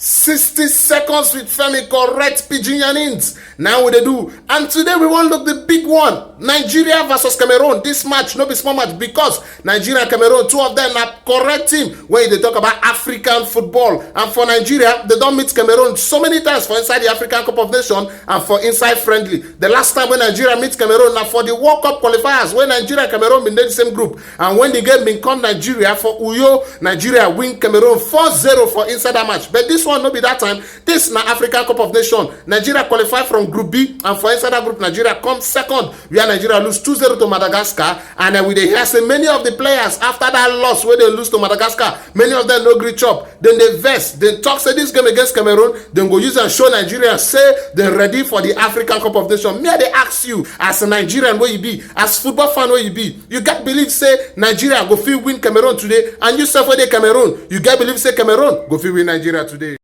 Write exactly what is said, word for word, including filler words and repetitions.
Sixty seconds with Femi, correct pidgin yarnings. Now we dey do, and today we wan look the big one, Nigeria versus Cameroon. This match no be small match, because Nigeria and Cameroon, two of them na correct team when you dey talk about African football. And for Nigeria, they don meet Cameroon so many times for inside the African Cup of Nations and for inside friendly. The last time when Nigeria meet Cameroon na for the World Cup qualifiers, when Nigeria and Cameroon bin dey the same group, and when the game bin come Nigeria for Uyo, Nigeria win Cameroon four zero for inside that match. But this one no be that time. This na African Cup of Nations. Nigeria qualify from Group B, and for inside that group, Nigeria come second, where Nigeria lose two zero to Madagascar. And uh, we dey hear say many of the players, after that loss wey they lose to Madagascar, many of them no gree chop. Dem dey vex. Dem talk say this game against Cameroon, dem go use and show Nigeria say dem ready for the African Cup of Nations. Me, I dey ask you, as a Nigerian wey you be, as football fan wey you be, you get believe say Nigeria go fit win Cameroon today? And you sef wey dey Cameroon, you get believe say Cameroon go fit win Nigeria today?